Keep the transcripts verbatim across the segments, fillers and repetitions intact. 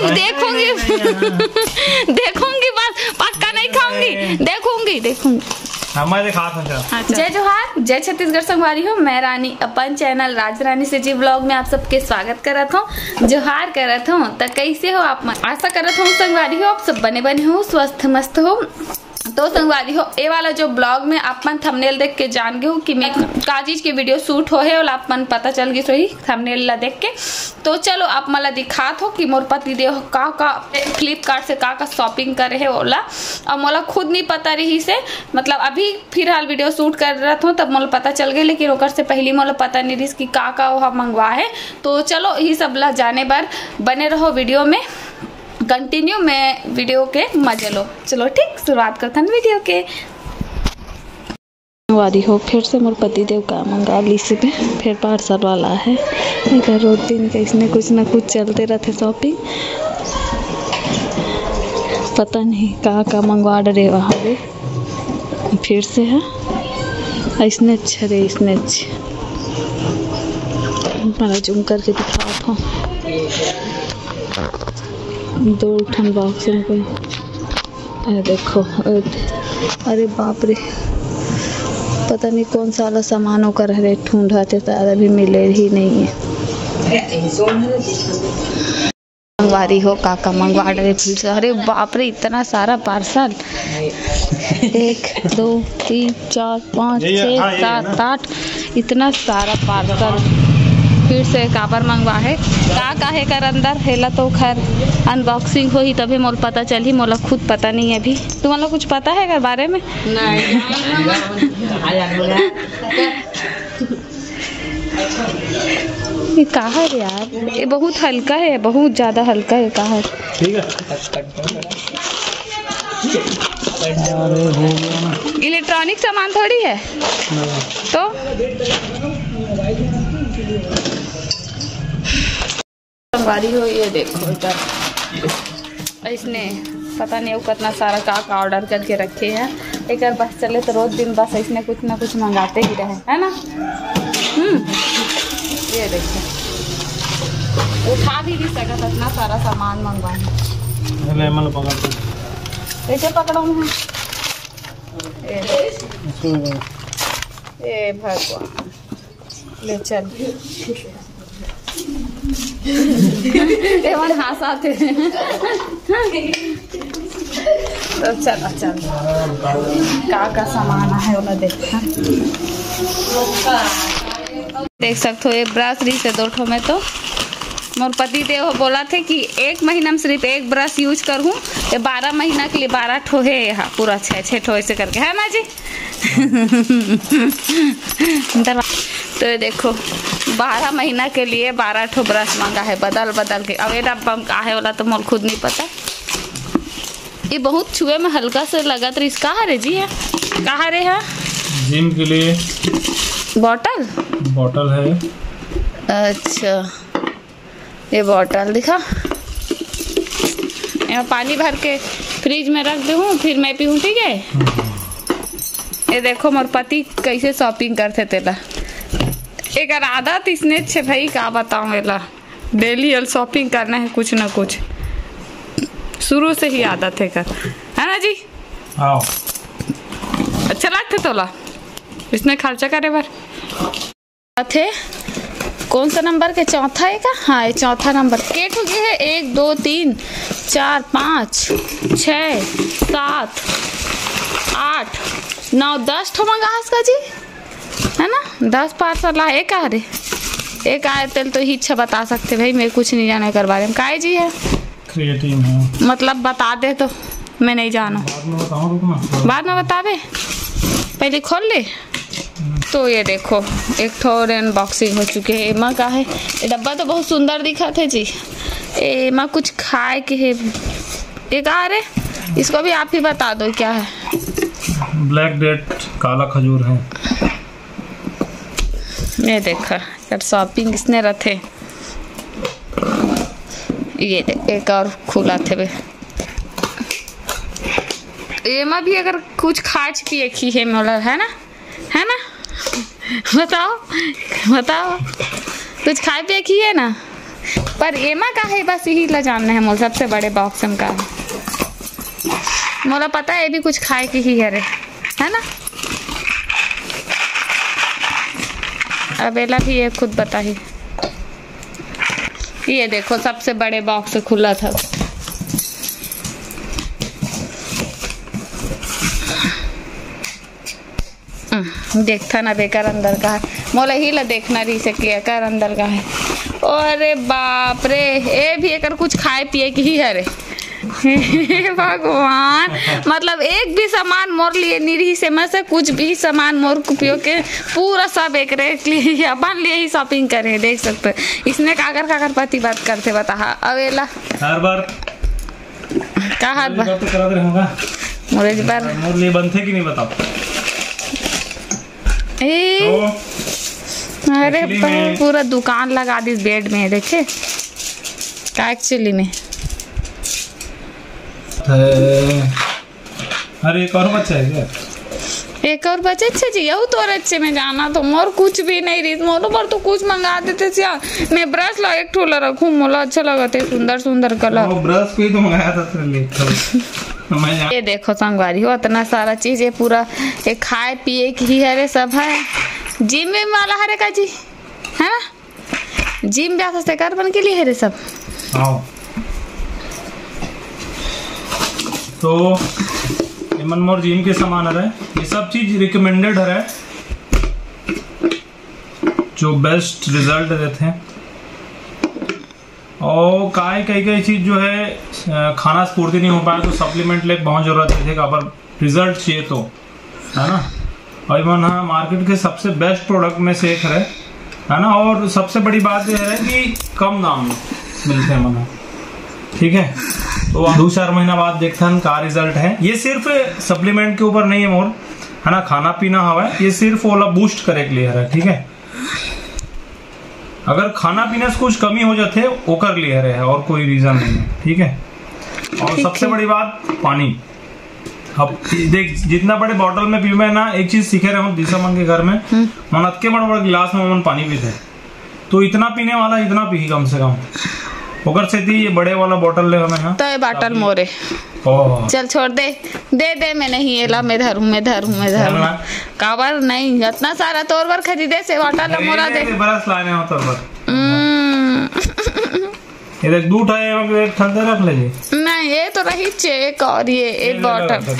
देखूंगी। देखूंगी, बस पक्का नहीं खाऊंगी। देखूंगी, देखूंगी। हमारे खात में क्या? जय जोहार, जय छत्तीसगढ़ संगवारी हो। मैं रानी अपन चैनल राज रानी से जी व्लॉग में आप सबके स्वागत करत हूँ, जोहार करत हूँ। त कैसे हो आप मन? आशा करत हूँ संगवारी हो आप सब बने बने हो, स्वस्थ मस्त हो। तो संगवारी हो, ए वाला जो ब्लॉग में आप मन थंबनेल देख के जान गए हो कि मैं का चीज के वीडियो शूट हो है, और आप मन पता चल गई सोही थंबनेल ला देख के। तो चलो आप मन ला दिखात हो कि मोर पति देव का का फ्लिपकार्ट से का का शॉपिंग करे है ओला, और मोला खुद नहीं पता रही से, मतलब अभी फिलहाल वीडियो शूट कर रहा था तब मोला पता चल गई, लेकिन ओकर से पहले मोला पता नहीं रही कि का का ओहा मंगवा है। तो चलो यही सब ला जाने बर बने रहो वीडियो में, कंटिन्यू में वीडियो के मजे लो। चलो ठीक, शुरुआत करथन वीडियो के। संगवारी हो, फिर से मोर पति देव का मंगा लिस हे, फिर पार्सल वाला है। एकर रोज दिन के इसने कुछ ना कुछ चलते रहते शॉपिंग। पता नहीं का का मंगवा डरे वहाँ रे। फिर से है, इसने अच्छे रे, इसने अच्छे। मैं जूम करके दिखात हूँ। दो ठन बॉक्स में कोई, अरे देखो, अरे, अरे बाप रे, पता नहीं कौन सा वाला सामान ओकर हरे, ढूंढा थे, शायद अभी मिले ही नहीं है। संगवारी हो, का का मंगवा डरे फिर से। अरे बाप रे, इतना सारा पार्सल। एक, दो, तीन, चार, पाँच, छः, सात, आठ, इतना सारा पार्सल। फिर से काबर मंगवा है, का का है कर अंदर, हेला तो खैर अनबॉक्सिंग होही तभी मोला पता चलही, मोला खुद पता नहीं है अभी। तुम्हारा कुछ पता है कर बारे में? नहीं। ये का है यार? ये बहुत हल्का है, बहुत ज्यादा हल्का है। का है? ठीक है। अरे हो गया ना। इलेक्ट्रॉनिक सामान थोड़ी है। तो संगवारी हो, ये देखो इधर इसने पता नहीं वो कितना सारा का का ऑर्डर करके रखे हैं। एक बस चले तो रोज दिन बस इसने कुछ ना कुछ मंगाते ही रहे, है ना? हम्म, ये देखो, उठा भी नहीं सकत, इतना सारा सामान मंगवाए। ले, मैं पकड़ दे। कैसे पकड़ो मैं? ए, ए भगवान, ले चल। एमन हंसाथे। तो चल, चल। का का सामान है, ओला देख। देख सकते हो, ये ब्रश रही से दो ठो में तो मोर पति देव बोला थे कि एक महीना में सिर्फ एक ब्रश यूज करूँ, ये बारह महीना के लिए बारह ठो है यहाँ, पूरा छः छः ठो ऐसे करके, है ना जी? दरवा-, तो ये देखो, बारह महीना के लिए बारह ठो ब्रश मांगा है, बदल बदल के। अब ये डब्बा में का है वाला तो मोल खुद नहीं पता। ये बहुत छुए में हल्का से लगत रही। का हरे जी है? का हरे है? जिम के लिए बॉटल? बॉटल है। अच्छा, ये बॉटल दिखा, यहाँ पानी भर के फ्रिज में रख दूँ, फिर मैं पीऊँ, ठीक है? ये देखो मोर पति कैसे शॉपिंग करते तेला। एक आदत इसने छे भाई, का बताऊँ एला, डेली एल शॉपिंग करना है कुछ ना कुछ, शुरू से ही आदत है कर, है ना जी? आओ। अच्छा लगते तोला इसने खर्चा करे बर। थे कौन सा नंबर के? चौथा है का? हाँ, ये चौथा नंबर। के ठो गे है? एक, दो, तीन, चार, पाँच, छः, सात, आठ, नौ, दस ठो मंगा हस का जी, है ना? दस पार्सल आए का रे? एक आए तेल तो ही अच्छा बता सकते भाई, मैं कुछ नहीं जाना एकर बारे में। काय जी है? क्रिएटिव है। मतलब बता दे तो मैं नहीं जाना। बाद में बताऊँ, रुक ना। बाद में बताबे, पहले खोल ले। तो ये देखो, एक ठो और अनबॉक्सिंग हो चुके है। एमा का है? ये डब्बा तो बहुत सुंदर दिखत है जी। एमा कुछ खाए के है। ये का रे? इसको भी आप ही बता दो क्या है। ब्लैक डेट, काला खजूर है। ये देखा, यार शॉपिंग इसने रथे। ये दे, एक और खुला थे बे। एमा भी अगर कुछ खाच पिए की है मोला, है ना? है ना? बताओ, बताओ, कुछ खाए पिए की है ना? पर एमा का हे, बस यही ला जानना हे मोला, सबसे बड़े बॉक्स में का हे। मोला पता हे, ये भी कुछ खाए के ही हरे, है ना? अब एला भी ये खुद बताही। ये देखो, सबसे बड़े बॉक्स खुला था। हम्म, देखथन अब एकर अंदर का हे। मोला ही ला देखना रहिस हे कि एकर अंदर का हे। अरे बाप रे, ये भी एकर कुछ खाए पिए के ही हरे। हे भगवान, मतलब एक भी सामान मोर लिए नहीं रहिस हे, में से कुछ भी सामान मोर कुपियो के पूरा सब एकरे लिए ही, अपन लिए ही शॉपिंग करे, देख सकते हो। इसने काकर काकर पति बात करथे, बताहा। अब एला हर बार का हाथ बा? बात तो करत रहे होगा। मोरे जी बार। मोर लिए बनथे कि नहीं, बताओ। ए, तो अरे actually बा, में पूरा दुकान लगा दिस बेड में, देखे? का एक्चुअली में? अरे, एक और बच्चा है क्या? एक और बच्चा, अच्छा जी, यहू तोर अच्छे में जाना तो मोर कुछ भी नहीं रहिस, मोर ऊपर तो कुछ मंगा देते सिया। मैं ब्रश ला एक ठो ला रखूं, मोला अच्छा लगत हे, सुंदर सुंदर कलर। वो ब्रश भी तो मंगाया था तेरे लिए, तो मैं यहाँ ये देखो संगवारी हो, इतना सारा चीज, ये पूरा ये खाए पिए की ही हरे सब है। जिम विम वाला हरे का जी, है ना? जिम जाथस तेकर बन के लिए हरे सब। हाँ। तो एमन मोर जिम के सामान हरे, ये सब चीज रिकमेंडेड हरे, जो बेस्ट रिजल्ट देथे। और काय कई कई चीज जो है, अ, खाना से पूर्ति नहीं हो पाए तो सप्लीमेंट ले बहुत जरूरत है, काबर रिजल्ट चाहिए तो, है ना? और एमन हा मार्केट के सबसे बेस्ट प्रोडक्ट में से एक है, है ना? और सबसे बड़ी बात यह है कि कम दाम में मिलते हैं मना, ठीक है? तो दो चार महीना बाद देखथन का रिजल्ट है। ये सिर्फ सप्लीमेंट के ऊपर नहीं है मोर, है ना? खाना पीना हवा है, ये सिर्फ ओला बूस्ट करे के लिए है, ठीक है? अगर खाना पीना से कुछ कमी हो जाते, ओकर लिए है, और कोई रीजन नहीं है, ठीक है? और ठीक सबसे है। बड़ी बात, पानी। अब देख, जितना बड़े बॉटल में पीबे ना, एक चीज सीखे रहे हूँ दिशा मन के घर में, हम्म। मन अतके बड़े बड़े गिलास में मन पानी पीते, तो इतना पीने वाला इतना पी कम से कम। ओकर सेती ये बड़े वाला बॉटल ले हमें, हाँ। तो ये बॉटल मोरे। ओह। चल छोड़ दे, दे दे, मैं नहीं एला, मैं धरूं, मैं धरूं, मैं धरूं। चलना। काबर नहीं, इतना सारा तोर बर खरीदे से बॉटल ला मोला दे। ये ब्रश लाने हो तोर बर। हम्म। ये देख, दू ठा है, एक ठा दे रख ले जी। नहीं, ये तो रही चेक और ये एक ये बॉटल। रख ले।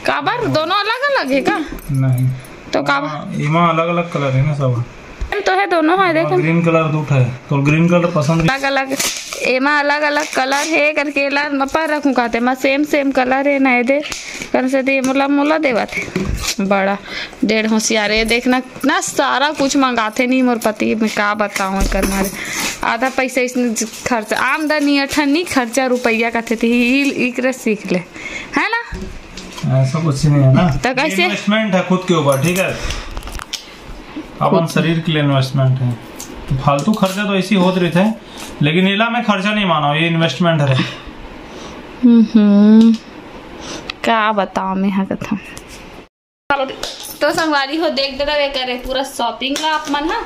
काबर दोनों अलग अलग है का? नहीं। तो काबर? हाँ, एमा अलग अलग कलर है ना सब। तो है दोनों है, देखो। ग्रीन कलर दू ठा है, तो ग्रीन कलर पसंद है। अलग अलग, एमा अलग अलग कलर है करके ला मैं पर रखूं कहते, मैं सेम सेम कलर है ना, ये दे कर से दे, मोला, मोला देवत है। बड़ा डेढ़ होशियार है, देखना इतना सारा कुछ मंगाथे नहीं मोर पति, मैं का बताऊं एकर मारे। आधा पैसा इसने खर्चा, आमदनी अठन नहीं खर्चा रुपया कथे थे, इल इकरे सीख ले, है ना? ऐसा कुछ नहीं है ना। तो कैसे? इन्वेस्टमेंट है खुद के ऊपर, ठीक है? अपन शरीर के लिए इन्वेस्टमेंट है। फालतू खर्चा तो ऐसी होत रहिथे, लेकिन एला मैं खर्चा नहीं माना, ये इन्वेस्टमेंट है। हम्म, का बताओ मैं हा कथा। तो संगवारी हो, देख दे रहे करे पूरा शॉपिंग ला आप मन हा,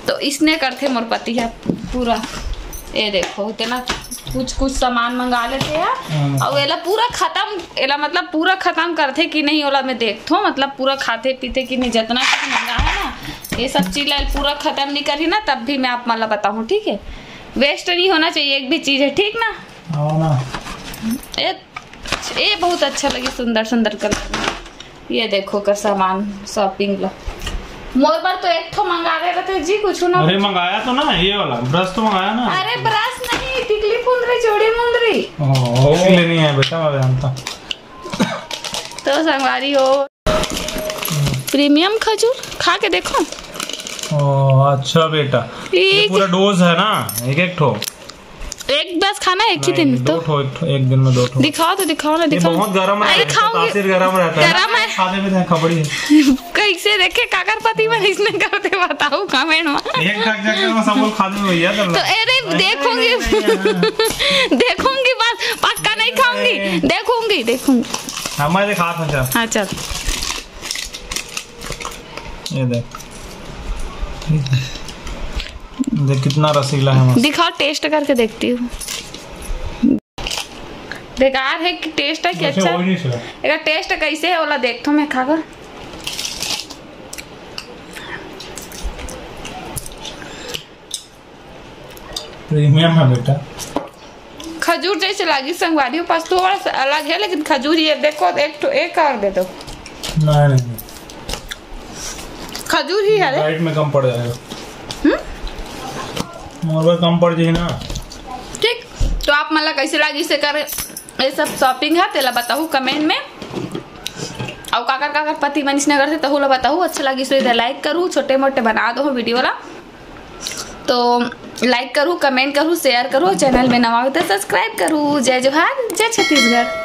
तो इसने करथे मोर पति हा पूरा। ये देखो, इतना कुछ कुछ सामान मंगा लेते हैं। हाँ। और एला पूरा खत्म, एला मतलब पूरा खत्म करथे कि नहीं, ओला मैं देखथो, मतलब पूरा खाते पीते कि नहीं, जितना कुछ मंगा है ना, ये सब चीज ला पूरा खत्म नहीं करी ना, तब भी मैं आप मन ला बताऊँ, ठीक है? वेस्ट नहीं होना चाहिए एक भी चीज है, ठीक ना? हाँ ना। ये, ये बहुत अच्छा लगे, सुंदर सुंदर कलर। ये देखो का सामान शॉपिंग ला। मोर बर तो एक ठो मंगा रहे रहते जी, कुछ ना अरे कुछ। मंगाया तो ना, ये वाला ब्रश तो मंगाया ना। अरे ब्रश नहीं, टिकली फुंदरी, चूड़ी मुंदरी। ओहो, लेनी है बेटा, मैं जानता। तो संगवारी हो, प्रीमियम खजूर खा के देखो। ओ अच्छा बेटा, ये ये पूरा डोज है ना, एक एक ठो। एक बस खाना एक ही नहीं, दिन दो तो। ठो, एक ठो, एक दिन में दो ठो। दिखाओ तो दिखाओ ना, ये दिखाओ। बहुत गरम है, आई खाऊंगी। तासीर गरम रहता है। गरम है। खाने में तो खबड़ी है। कैसे देखे काकर पति मन इसने करते बताओ कमेंट में। एक ठक जाके वो सब लोग खा दे भैया, कर लो। तो अरे देखूंगी। नहीं, नहीं, नहीं, नहीं। देखूंगी बस, पक्का नहीं खाऊंगी। अरे। देखूंगी, देखूंगी। हमारे खा था चल। हाँ चल। ये देख। देख कितना रसीला है मस्त। दिखाओ, टेस्ट करके देखती हूँ। बेकार है कि टेस्ट है कि वैसे अच्छा। वही नहीं सला। एकर टेस्ट कैसे है, ओला देखथो मैं खाकर। प्रीमियम है बेटा। खजूर जैसे लागी संगवारी हो, पास थोड़ा सा अलग है, लेकिन खजूर ही है। देखो, एक ठो एक और दे दो। नहीं नहीं नहीं। खजूर ही है रे। डाइट में कम पड़ जाएगा। मोर बर कम पड़ जाही ना। ठीक, तो आप मन ला कैसे लागिस एकर ये सब शॉपिंग है, तेला बताहू कमेंट में। अउ काकर काकर पति मन इसने करथे, तहू ला बताहू। अच्छा लागिस तो इधर लाइक करू, छोटे मोटे बना दो वीडियो ला। तो लाइक करू, कमेंट करू, शेयर करू, चैनल में नवा हो तो सब्सक्राइब करू। जय जोहार, जय छत्तीसगढ़।